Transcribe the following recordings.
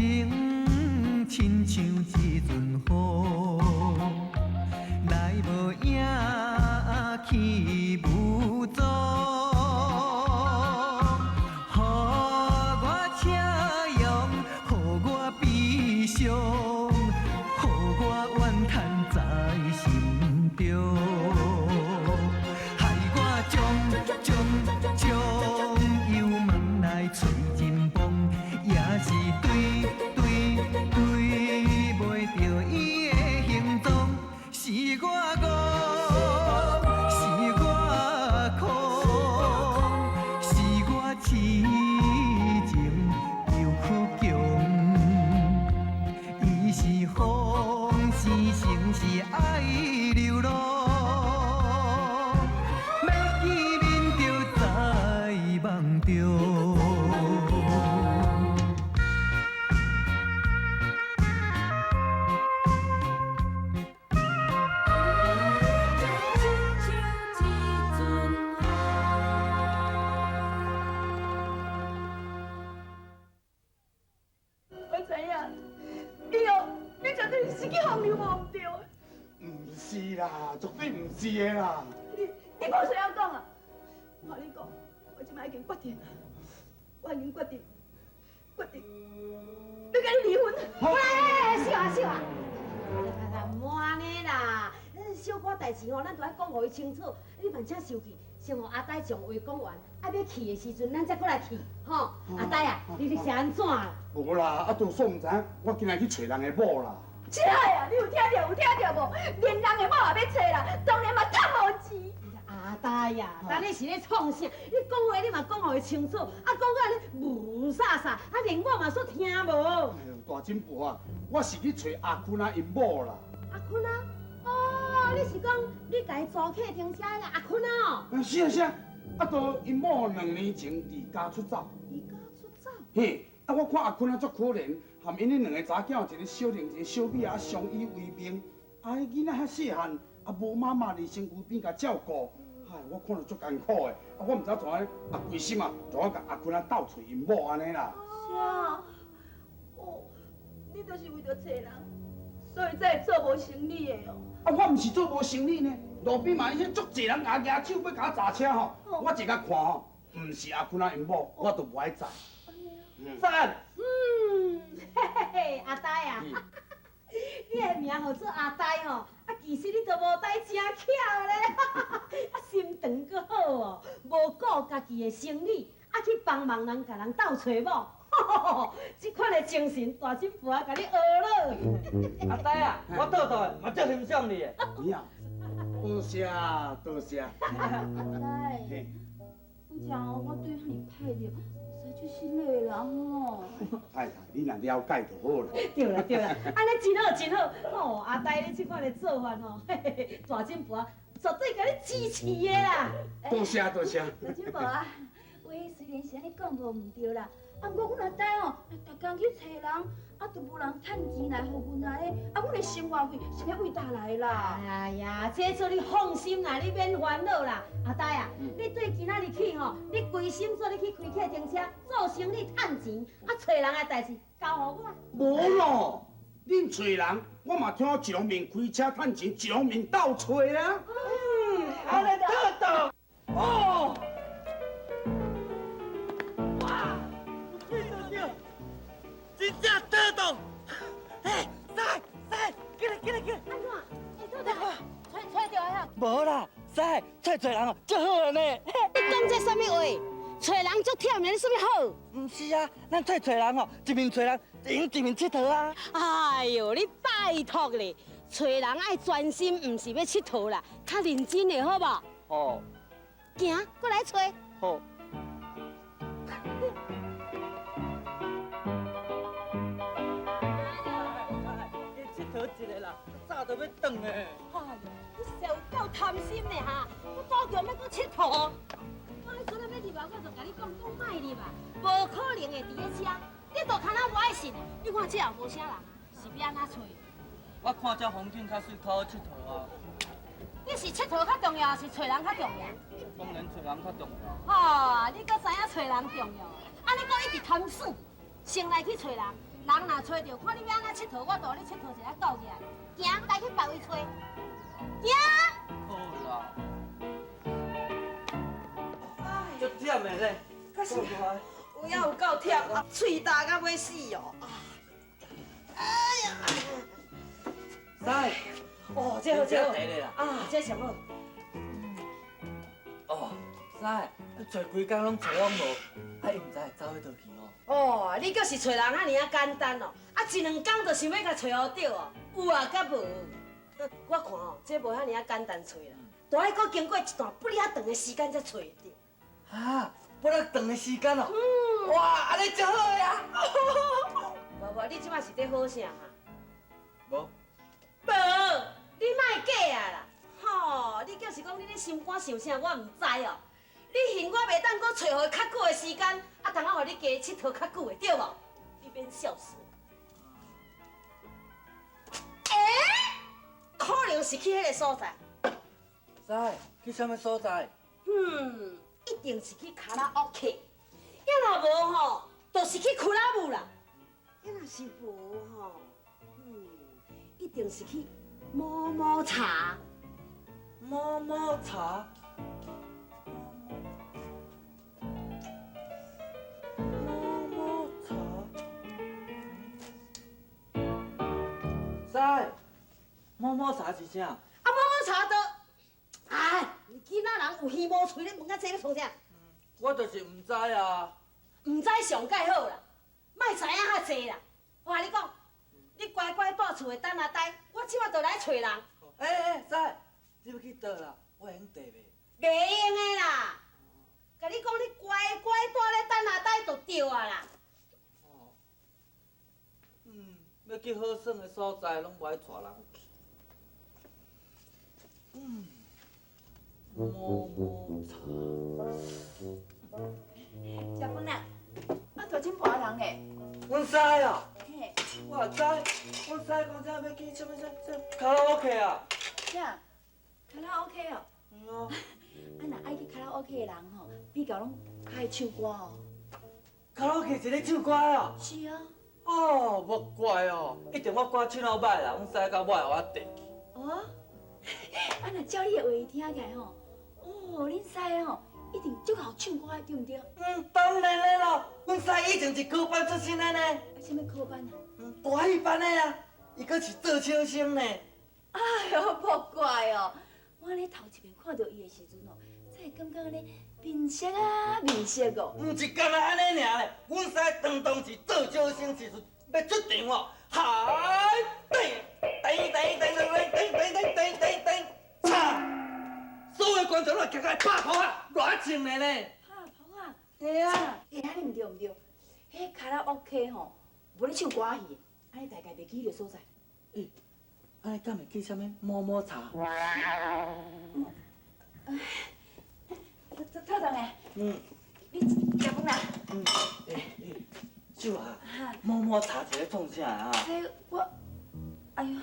情親像一陣雨，來無影去無蹤。予我笑容，予我悲傷，予我怨嘆在心中，害我將將將油門來揣真風，也是對對對袂著伊的行蹤，是我戇，是我空，是我痴情又倔強。伊是風，是情是愛流浪，欲見面就在夢中。我知影，伊哦，你絕對是去風流無毋對的。毋是啦，絕對毋是的啦。你無需要講啊！我共你講，我這擺已經決定，我已經決定，決定欲共你離婚。喂，小啊小啊，來來，莫按呢啦，小可代誌吼，咱都愛講予伊清楚。你萬請受氣，先予阿呆將話講完，啊欲去的時陣，咱才閣來去，吼。阿呆啊，你是按怎啦？無啦，啊，多數毋知影，我今日去揣人的某啦。這啊，你有聽著有聽著無？連人的某也欲揣啦，當然嘛趁無錢。阿呆呀，當你是咧創啥？你講話你嘛講予伊清楚，啊講到按呢霧煞煞，啊連我嘛煞聽無。哎喲，大珍婆啊，我是去揣阿坤啊𪜶某啦。阿坤啊？哦，你是講你共伊租客停車彼个阿坤啊？哦。是啊是啊，啊都𪜶某2年前離家出走。離家出走？嘿，啊我看阿坤啊足可憐，含𪜶彼兩个查某囝，一个小玲，一个小美啊相依為命，啊彼囡仔遐細漢，啊無媽媽佇身軀邊共照顧，唉，我看著足艱苦的，啊我毋知怎按呢，啊規心啊，就愛共阿坤啊鬥揣𪜶某按呢啦。啥？哦，你就是為著揣人，所以才會做無生理的哦。啊，我毋是做無生理呢，路邊嘛伊足濟人共我舉手欲共我砸車吼，我一共看吼，毋是阿坤啊𪜶某，我就無愛載。讚。嗯，嘿嘿嘿，阿呆啊，你的名號做阿呆吼，啊其實你都無呆誠巧咧，啊心腸閣好哦，無顧家己的生理，啊去幫忙人共人鬥揣某，這款的精神，大珍婆啊，共你學了。阿呆啊，我倒倒的嘛足欣賞你的。你啊，多謝多謝。阿呆，有講我對你歹著，實在足失禮啦吼。太太，你若了解就好啦。對啦對啦，按呢真好真好，吼阿呆你這款的做法吼，嘿嘿，大珍婆絕對共你支持的啦。多謝多謝。大珍婆啊，話雖然是按呢講無毋對啦，啊，毋過阮阿呆吼，逐工去揣人，啊，都無人趁錢來予阮按呢，啊，阮的生活費是欲佗來啦？哎呀，這做你放心啦，你免煩惱啦。阿呆啊，你對今仔日起吼，你規心做你去開客停車，做生理趁錢，啊，揣人的代誌交予我。無咯，恁揣人，我嘛聽一方面開車趁錢，一方面鬥揣啊。嗯，按呢倒倒，哦。哇，對對對，真正倒倒，嘿，師師，過來過來過來。按怎？欸，倒倒，揣揣著啊？無啦，師，揣揣人哦，足好的呢。你講這啥物話？揣人足忝的，你啥物好？毋是啊，咱揣揣人哦，一面揣人，會用一面𨑨迌啊。哎喲，你拜託咧，揣人愛專心，毋是欲𨑨迌啦，較認真的好無？哦。行，過來揣。好。你𨑨迌一个啦，早就欲轉的。哎喲，你實有夠貪心的哈，閣賭場欲閣𨑨迌。我彼陣仔欲入來，我就共你講，講莫入啊，無可能會佇咧遮。你都較若無愛信，你看這也無啥人啊，是欲按怎揣？我看這風景較媠，較好𨑨迌啊。你是𨑨迌較重要，抑是揣人較重要？當然揣人較重要。哦，你閣知影揣人重要，啊你閣一直貪耍，先來去揣人，人若揣著，看你欲按怎𨑨迌，我帶你𨑨迌一下到起來。行，來去別位揣。行。好啦。足忝的咧。可是有影有够忝啊，喙焦到欲死哦。哎呀！师。哦，这好，这好。啊，这上好。哦，师，你揣规工拢揣拢无，啊，伊毋知会走去佗去哦。哦，你阁是揣人遐尔仔简单哦，啊，一两工就想欲共揣予著哦，有啊，佮无？我看哦，这无遐尔仔简单揣啦，都爱阁经过一段不哩仔长的时间才揣会著。啊，不哩长的时间哦。嗯。哇，按呢足好呀。无无，你这摆是咧好啥哈？无。无，你莫假啊啦！吼，你就是讲你咧心肝想啥，我毋知哦。你嫌我袂当阁揣予伊较久的时间，啊，通啊，予你加𨑨迌较久的，对无？你免笑死我。欸，可能是去彼个所在。师，去啥物所在？嗯，一定是去卡拉 OK。要若无吼，就是去俱乐部啦。要若是无吼，一定是去摸摸茶。摸摸茶。摸摸茶。师，摸摸茶是啥？啊，摸摸茶就，哎，囡仔人有耳无喙，你问我这咧创啥？我就是毋知啊。毋知上盖好啦，莫知影遐济啦。我共你讲，你乖乖蹛厝内等阿呆，我这马就来揣人。欸欸，师，你欲去佗啦？我会用缀袂？袂用的啦。共你讲，你乖乖蹛咧等阿呆就对啊啦。哦。欲去好耍的所在，拢无爱带人去。摸摸茶。食饭啦！啊，大井跋人诶。阮师啊。嘿。我知，阮师讲这欲去啥物啥啥卡拉 OK 啊。啥？卡拉 OK 哦。嗯啊。啊，若爱去卡拉 OK 的人吼，比较拢较爱唱歌哦。卡拉 OK 是咧唱歌的哦。是啊。哦，莫怪哦，一定我歌唱了歹啦，阮师甲我会予我缀去。哦。啊，若照你的话听起来吼，哦，恁师吼一定足𠢕唱歌的，对毋对？嗯，当然的咯，阮师以前是科班出身的呢。啊，啥物科班啊？大戏班的啊，伊阁是做小生呢。哎哟，莫怪哦，我咧头一遍看著伊的时阵哦，才会感觉按呢面色啊面色哦。毋是干焦按呢尔咧，阮师当当时做小生时阵欲出场哦，嗨，噔噔噔噔噔噔噔噔噔噔，嚓！所有观众拢徛起来拍噗仔，热唱的呢。拍噗仔？对啊。欸，按呢毋对毋对，彼卡拉 OK 吼，无咧唱歌戏的，按呢大概袂去彼个所在。欸，按呢敢会去啥物摸摸茶？透动的。嗯。你食饭啦？嗯。欸欸，秀华，摸摸茶是咧创啥啊？欸，我，哎哟，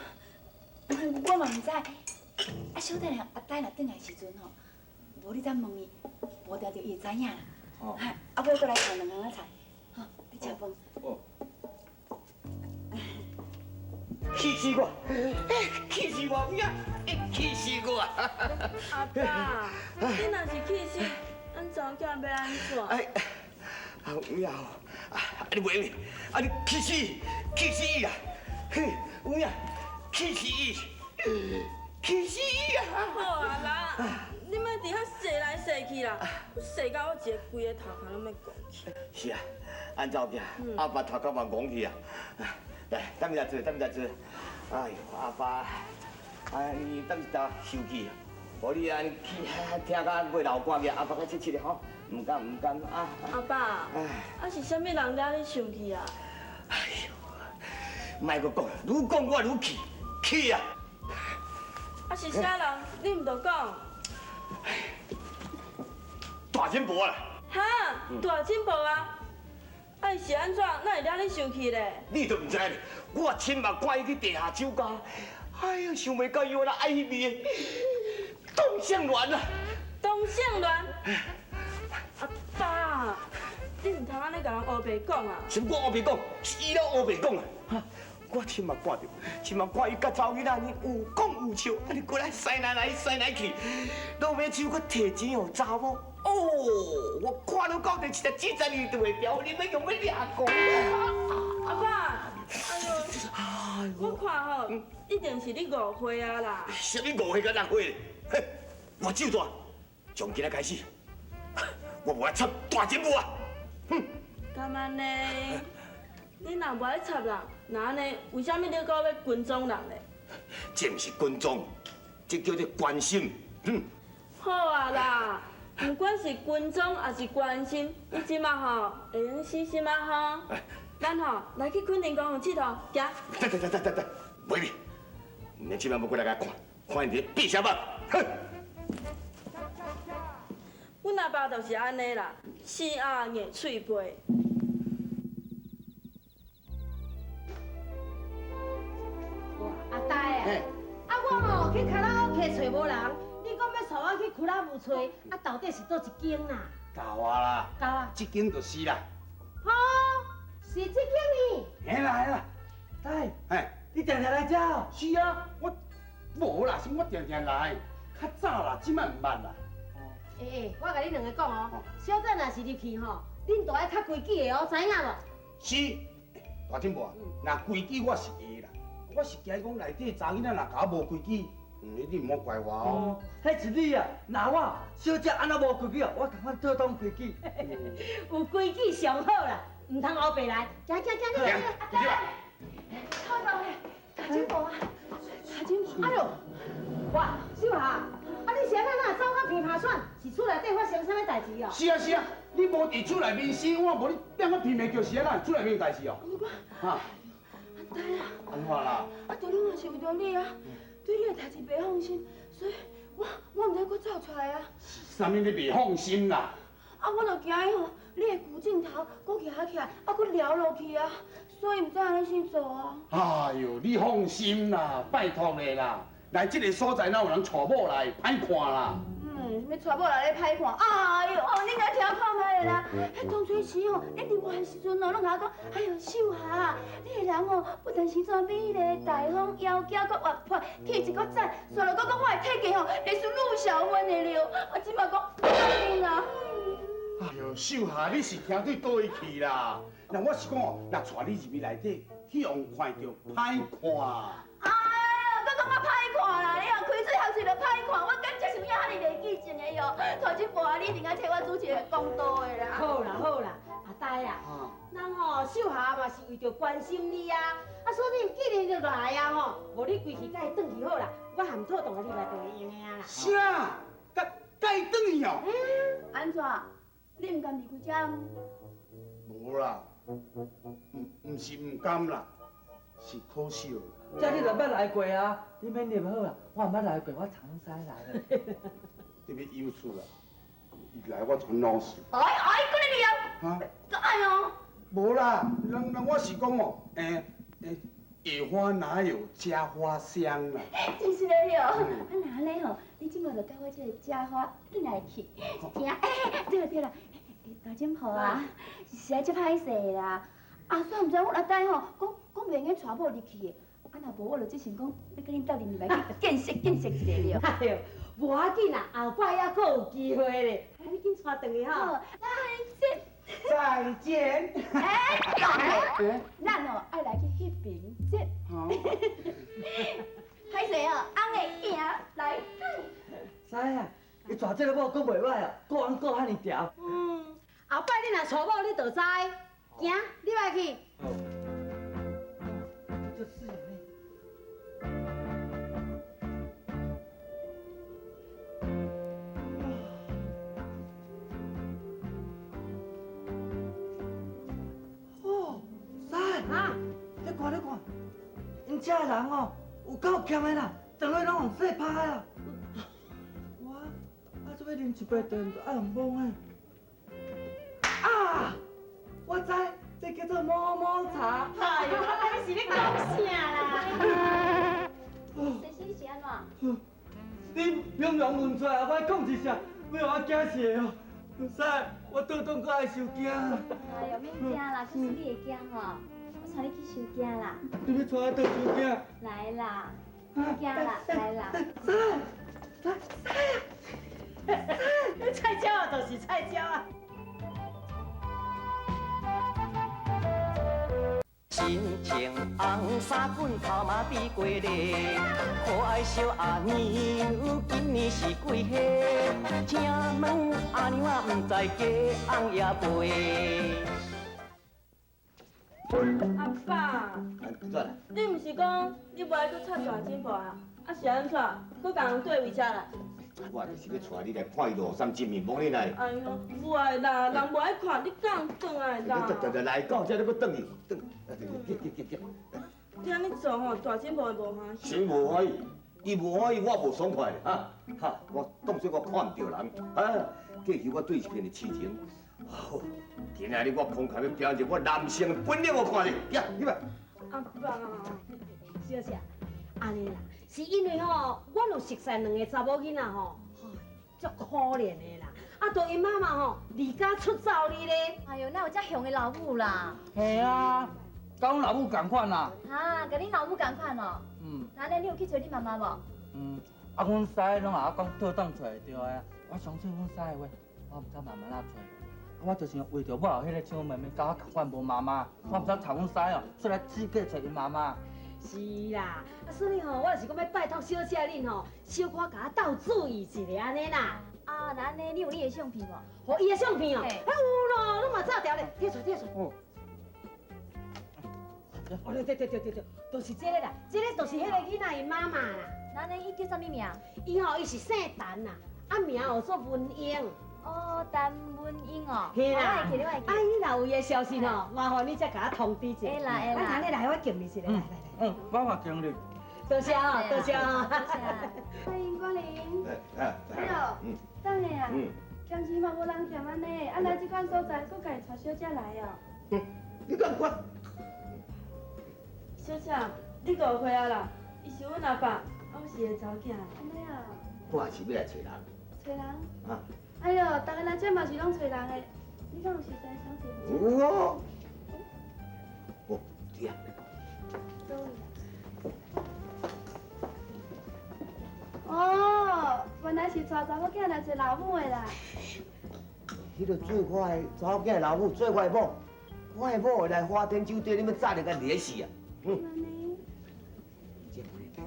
我嘛毋知。啊，小等下，阿呆若转来时阵吼，无你再问伊，无定著伊会知影啦。哦。啊，尾阁来炒两项仔菜，吼，你食饭。哦。气死我！气死我！气死我！阿爸，你若是气死，阮查某囝欲按怎？哎，啊有影哦，啊你袂用，啊你气死，气死伊啊！嘿，有影，气死伊，气死伊啊！好啊啦，你莫伫遐踅来踅去啦，踅到我一个规个头壳拢欲戆去。是啊，按怎囝，阿爸头壳嘛戆去啊！来，等下坐，等下坐。哎呦，阿爸，哎，你等一下生气，无你按呢气，听到尾流汗去，阿爸较切切的吼，毋甘毋甘啊！阿爸，啊是啥物人惹你生气啊？哎呦，莫阁讲，愈讲我愈气，气啊！啊是啥人？你毋著讲？大金婆啦！哈，大金婆啊！啊，伊是按怎？哪会惹你生气咧？你都毋知咧，我亲目看伊去地下酒家，哎呦，想袂到伊原来爱彼个同性恋啊！同性恋？阿爸，你毋通按呢共人烏白講啊！什麼我烏白講？是伊咧烏白講啊！哈，我親目看著，親目看伊佮查某囡仔按呢有講有笑，按呢過來駛來來駛來去，落尾手閣提錢予查某。哦，我看都講著一隻指十二就會牢，你欲用欲掠講。阿爸，哎喲，我看吼，一定是你誤會啊啦。啥物誤會佮誤會？哼，我手大，從今仔開始，我無愛插大姊母啊！哼，敢按呢？你若無愛插人，那按呢？為啥物你閣欲跟蹤人咧？這毋是跟蹤，這叫做關心。哼，好啊啦，毋管是跟蹤抑是關心，你這馬吼會用死心啊吼。咱吼來去墾丁公園𨑨迌，行。等等等等等等，袂哩，你這馬欲過來共我看，看𪜶佇咧變啥物？哼！阮阿爸就是按呢啦，死鴨硬喙皮。哇，阿呆啊！啊，我吼去卡拉 OK 揣無人，你講欲帶我去俱樂部揣，啊，到底是佗一間啦？到啊啦，到啊，這間就是啦。吼，是這間呢？嘿啦嘿啦，呆，嘿，你定定來遮哦？是啊，我無啦，是我定定來，較早啦，這擺毋捌啦。欸欸，我共你兩个講哦，小等若是入去吼，恁都愛較規矩的哦，知影無？是，大姊母啊，若規矩我是會啦，我是驚講內底查囡仔若共我無規矩，你毋好怪我哦。彼是你啊，若我小姐按怎無規矩哦，我共款做當規矩。有規矩上好啦，毋通烏白來。行行行，你行，入去吧。臭豆咧，大姊母啊，大姊母。哎喲，哇，秀霞，啊你是按怎哪走甲琵琶喘？是厝內底發生啥物代誌哦？是啊是啊，你無佇厝內面死，我無你變甲皮袂叫是按怎？厝內面有代誌哦。哈？阿呆啊！按怎啦？啊，都攏嘛是為著你啊，對你的代誌袂放心，所以我毋知閣走出來啊。啥物你袂放心啦？啊，我就驚伊吼，你的舊鏡頭閣徛起來，啊，閣撩落去啊，所以毋知按怎做啊。哎喲，你放心啦，拜託你啦，來這个所在哪有人娶某來，歹看啦。嗯，啥物娶某來咧歹看？哎喲，哦，你共聽看覓啦？彼當初時吼，你入院時陣哦，攏共我講，哎喲，秀霞，你个人哦，不但生做美麗、大方、窈窕、閣活潑，氣質閣讚，煞落閣講我的體格吼，會輸陸小芬的了。我這馬講，阿啊。哎喲，秀霞，你是聽對佗位去啦？那我是講哦，若帶你入去內底，去予看著歹看。哎呀，閣講我歹看啦！你若開喙合喙就歹看，我感覺是有影遐爾袂記性的喲。頭一步啊，你一定愛替我主持一个公道的啦。好啦好啦，阿呆啊，人吼秀霞嘛是為著關心你啊，啊所以你既然就來啊吼，無你規氣共伊轉去好啦，我含妥當你來就會用的啊啦。啥？共伊轉去哦？嗯，按怎？你毋甘離開遮？無啦，毋是毋甘啦，是可惜啦。這你就捌來過啊，你免入好啦，我毋捌來過，我常使來啦。特別有趣啦，伊來我全老死。哎哎，閣咧念？哈？閣愛哦？無啦，人人我是講哦，野花哪有家花香啦？真是的喲，啊若按呢吼，你這馬就佮我這个家花轉來去，行，欸，對啦對啦，大姊婆啊，實在足歹勢啦。啊，煞毋知阮阿呆吼，講講袂用得娶某入去的，啊若無我就只想講，欲佮恁鬥陣入來去見識見識一下了。哎喲，無要緊啦，後擺猶閣有機會咧，你緊帶轉去吼。再見。再見。欸，咱哦愛來去彼爿節。歹勢哦，翁會行來。知啊，伊娶這个某閣袂䆀哦，顧翁顧遐爾沓。嗯，後擺你若娶某，你就知。行，你來去。這是呢。哦，师啊，你看你看，𪜶遮的人哦，有夠欠的啦，逐日攏用洗拍的啦。我啊，這欲啉一杯茶，就愛用摸的。啊！我知，這叫做摸摸茶。哎喲，你是咧講啥啦？先生，你是按怎？你平常問出來，我講一聲，欲予我驚死的哦。師，我倒轉閣愛收驚。哎呦，免驚啦，其實你會驚吼，我帶你去收驚啦。你欲帶我倒收驚？來啦，免驚啦，來啦。菜鳥啊，就是菜鳥啊。身穿红衫棍，头毛比过咧，可爱小阿娘，今年是几岁？请问阿娘啊，毋知鸡翁也飞。阿爸，安怎啦？你毋是讲你無愛閣插大金箔啊？啊是按怎？閣共人對位遮來？我就是欲帶你來看伊廬山真面目，你來。哎喲，無愛啦，人無愛看，你敢轉來啦？你來來到這，你閣轉去，轉，去去去去。你按呢做吼，大金箔會無歡喜。啥無歡喜？伊無歡喜，我無爽快哈哈！我當作我看毋著人，啊！過去我對一片的痴情，好，今仔日我慷慨欲表現我男性的本領，予看咧，行，入來。阿爸，小姐，按呢啦，是因為吼，阮有熟似兩个查某囡仔吼，足可憐的啦。啊，著𪜶媽媽吼，離家出走哩咧。哎呦，哪有遮凶的老母啦？嘿啊，佮阮老母仝款啦。哈，佮恁老母仝款哦。嗯。那按呢，你有去揣你媽媽無？嗯，啊，阮師攏共我講倒轉揣會著的啊。我相信阮師的話，我毋知慢慢仔揣。啊，我就是為著我有彼個小妹妹，佮我仝款無媽媽，我毋知插阮師哦，出來只計揣𪜶媽媽。是啦，啊，所以吼，我就是講欲拜託小姐恁吼，小可共我鬥注意一下按呢啦。啊，那按呢，你有你的相片無？哦，伊的相片哦，哎有咯，攏嘛照條咧，提出提出。哦。哦，對對對對對，就是這个啦，這个就是彼个囡仔𪜶媽媽啦。那按呢，伊叫啥物名？伊吼，伊是姓陳啦，啊名號做文英。哦，陳文英哦。嘿啦。我會記，我會記。啊，你若有伊的消息吼，麻煩你才共我通知一下。會啦會啦。啊，按呢來，我敬你一下，來來來。嗯，我嘛敬你。多謝哦，多謝哦。多謝。歡迎光臨。哎哎。呦，等下啊。兼時嘛無人嫌按呢，啊來這款所在，閣家己帶小姐來哦。嗯，你敢管？小姐，你誤會啊啦，伊是阮阿爸，啊我是伊的查某囝。按呢啊。我也是欲來揣人。揣人？啊。哎喲，逐个來這嘛是攏揣人的，你敢有熟似想揣？有哦。哦，對啊。哦，原來是帶查某囝來揣老母的啦。彼个做我的查某囝的老母，做我的某，我的某會來花天酒地，你欲早就共掠死啊！嗯。這無你代誌。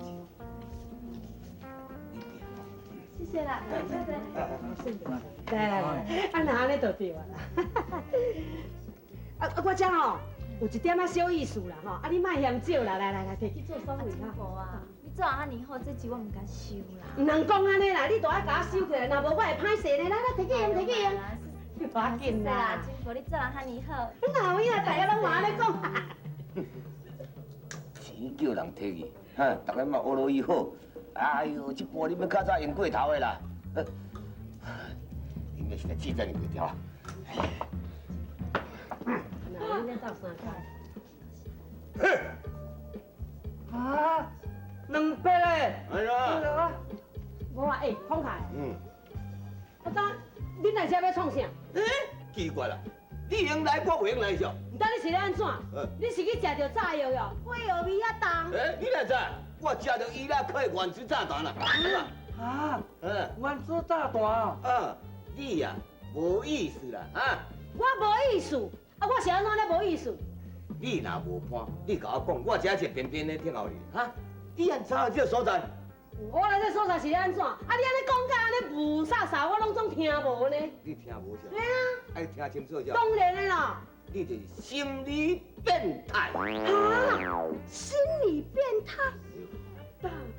謝謝啦，謝謝。來來來，啊那按呢就對啊啦。啊啊，我這吼有一點仔小意思啦吼，啊你莫嫌少啦，來來來，提去做爽禮啦。你做按呢好，這錢我毋敢收啦。毋通講按呢啦，你都愛共我收起來，若無我會歹勢呢。來來，提去用，提去用。無要緊啦。真無你做人遐爾好。哪有影，大家攏嘛按呢講。錢叫人提去，哈，逐个嘛學落伊好。哎喲，這波你欲較早用過頭的啦。應該是來記在你過條。那你鬥三下。嘿。啊，200嘞！哎呀。無啊，欸，孔凱。嗯。啊，當，恁來這欲創啥？欸，奇怪啦，你用來，我袂用來啥？毋知你是咧按怎？你是去食著炸藥喲？火藥味遐重。欸，你哪知？我食著伊拉克的原子炸彈啦。啊？嗯。原子炸彈啊？嗯，你呀，無意思啦，啊？我無意思，啊，我是按怎咧無意思？你若無伴，你共我講，我這一個邊邊咧聽候你，哈？你按怎來這所在？我來這所在是按怎？啊，你按呢講甲按呢霧煞煞，我攏總聽無呢。你聽無啥？嘿啊。愛聽清楚啥？當然的啦。你就是心理變態。哈？心理變態？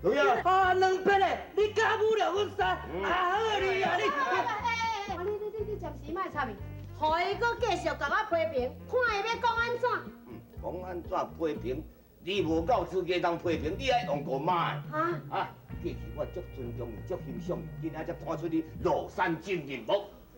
對啊。啊，200嘞！你敢侮辱阮師？啊好你啊你！欸，啊你你你你暫時莫插伊，予伊閣繼續共我批評，看伊欲講按怎。講按怎批評？你無夠資格通批評，你愛用過罵的。啊？啊！過去我足尊重你，足欣賞你，今仔才看出你廬山真面目。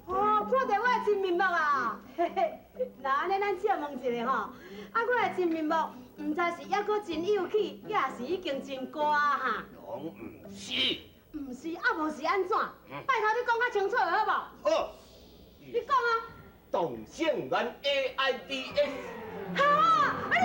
哦，看著我的真面目啊！嘿嘿，那按呢，咱借問一下吼，啊，我的真面目，毋知是猶閣真幼齒，抑是已經真歌哈？攏毋是。毋是，啊無是按怎？拜託你講較清楚好無？好。你講啊！同性戀 AIDS。哈！啊你！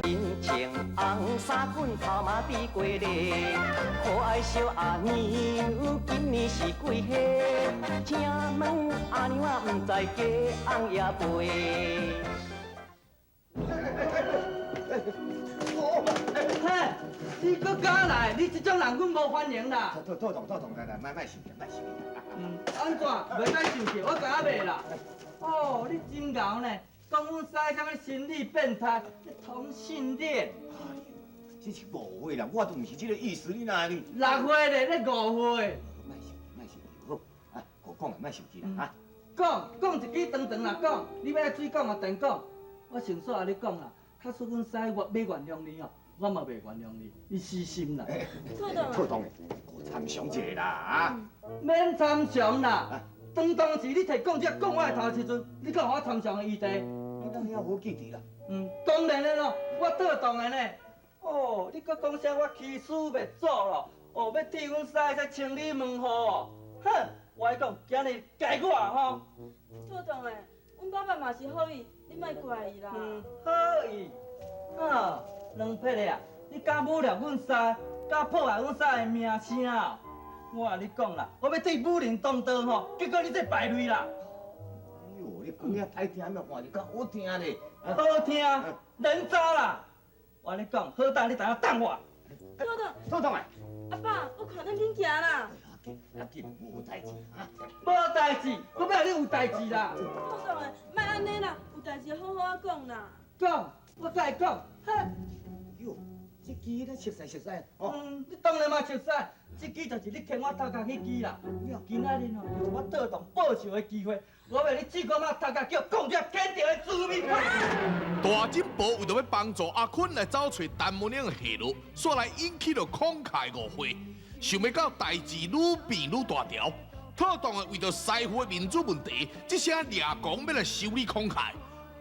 真情紅衫裙頭毛滴過咧，可愛小阿娘今年是幾歲？請問阿娘啊，毋知嫁翁也未？嘿，你閣敢來？你這種人，阮無歡迎啦。妥妥當妥當，來來，莫莫生氣，莫生氣。嗯，按怎？袂使生氣，我知影袂啦。哦，你真𠢕呢，講阮師啥物心理變態，同性戀。哎呦，這是誤會啦，我都毋是這個意思，你哪呢？六歲咧，你誤會。莫生氣，莫生氣，好，啊，我講啊，莫生氣啦，哈。講講一支長長啦，講，你欲水講啊，電講，我先煞共你講啦。假使阮師我欲原諒你哦，我嘛袂原諒你，你死心啦。妥當妥當的，我參詳一下啦，啊。免參詳啦，當當時你提講這講我的頭的時陣，你敢有我參詳的餘地？你當遐好記得啦。嗯，當然的咯，我妥當的呢。哦，你閣講啥？我欺師滅祖咯？哦，欲替阮師再清理門戶哦？哼，我來講，今日該我吼。妥當的，阮爸爸嘛是好意，你莫怪伊啦。嗯，好意，啊，兩撇的啊，你敢侮辱阮師，敢破壞阮師的名聲啊？我共你講啦，我欲對武林當道吼，結果你這敗類啦！哎呦，你講遐歹聽，嘛看著較好聽咧。好聽，人渣啦！我共你講，好歹你知影等我。妥當，妥當的。阿爸，我看咱緊行啦。啊緊，無代誌啊。無代誌，我欲予你有代誌啦。妥當的，莫按呢啦，有代誌好好仔講啦。講，我才會講。哼。喲，這支咱熟似熟似。嗯，你當然嘛熟似，這支就是你牽我頭殼彼支啦。今仔日吼，就是我倒動報仇的機會，我欲你試看覓頭殼叫講這肯定的滋味。大珍寶為著欲幫助阿坤來找揣陳文英的下落，煞來引起著孔凱誤會，想欲到代誌愈變愈大條。妥當的為著師傅的面子問題，這聲掠狂欲來修理孔凱，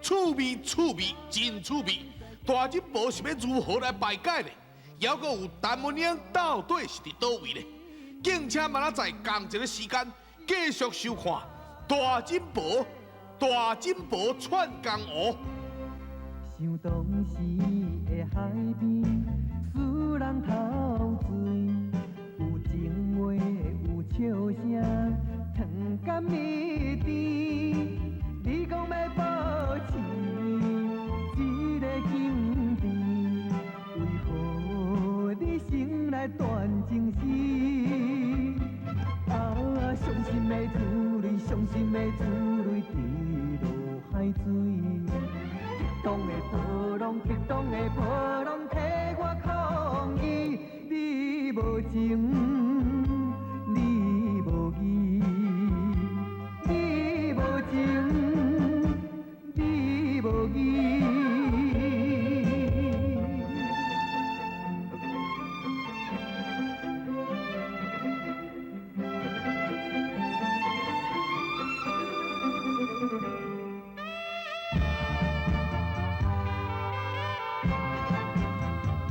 趣味趣味真趣味。大珍寶是欲如何來排解呢？猶閣有陳文英到底是佇佗位呢？敬請明仔載仝一个時間繼續收看《大珍寶》，大珍寶串江湖。想當時的海邊，使人陶醉，有情話，有笑聲，糖甘蜜甜。你講欲保持這个境地，為何你先來斷情絲？啊，傷心的珠淚，傷心的珠淚滴落海水。激動的波浪，激動的波浪，替我抗議，你無情。